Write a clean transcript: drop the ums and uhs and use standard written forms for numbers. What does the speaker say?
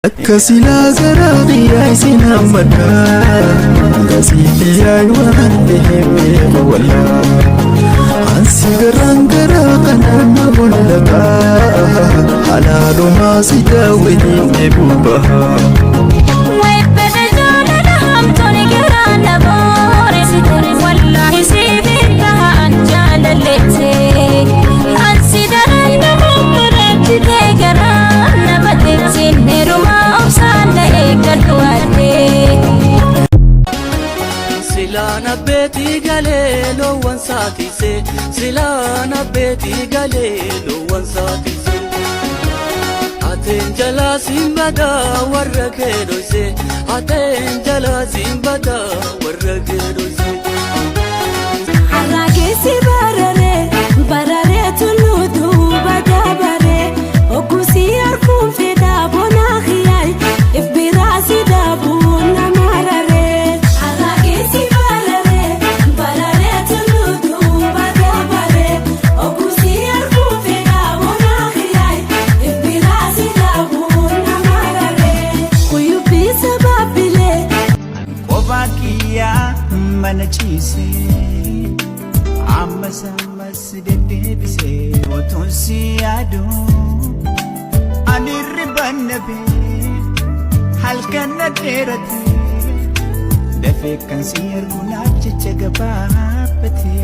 Akka silaa garaa biyyaa isin hammadhaa Gasiitiyaan waan ta'eef beeku wallaa Ansi garaan garaa kanaan na mul'ata Halaalumaa si daawwaniin dheebuu bahaa. Webbede jaalala hamtuun garaa na booresite, wallaahi siif tahaan jaalalleette. Ansi daran nama bareechite garaa na bateetti heerumaa obsaan na eeggadhu addee. Silaan abbeetii galee loowwan saatise, silaan abbeetii galee loowwan saatise. Ateen jalaa siin badaa warra kee dhoyse, ateen jalaa siin badaa warra kee dhoyse. Harraagessi bararee bararee tulluu duuba dabaree oggusii arguun fedhaa bonaa xiyaay if biraa si daabuun nama raree. Harraagessi bararee bararee tulluu duuba dabaree oggusii arguun fedhaa bonaa xiyaay if biraa si daabuun nama raree. Kuyyubbii sabaabilee. Qophaa kiyyaa mana ciisee, ammas ammas deddeebisee otoon si yaadu, ani hirriban dhabee, halkan na dheerate, dafee kan si argu naaf jecha gabaabbate.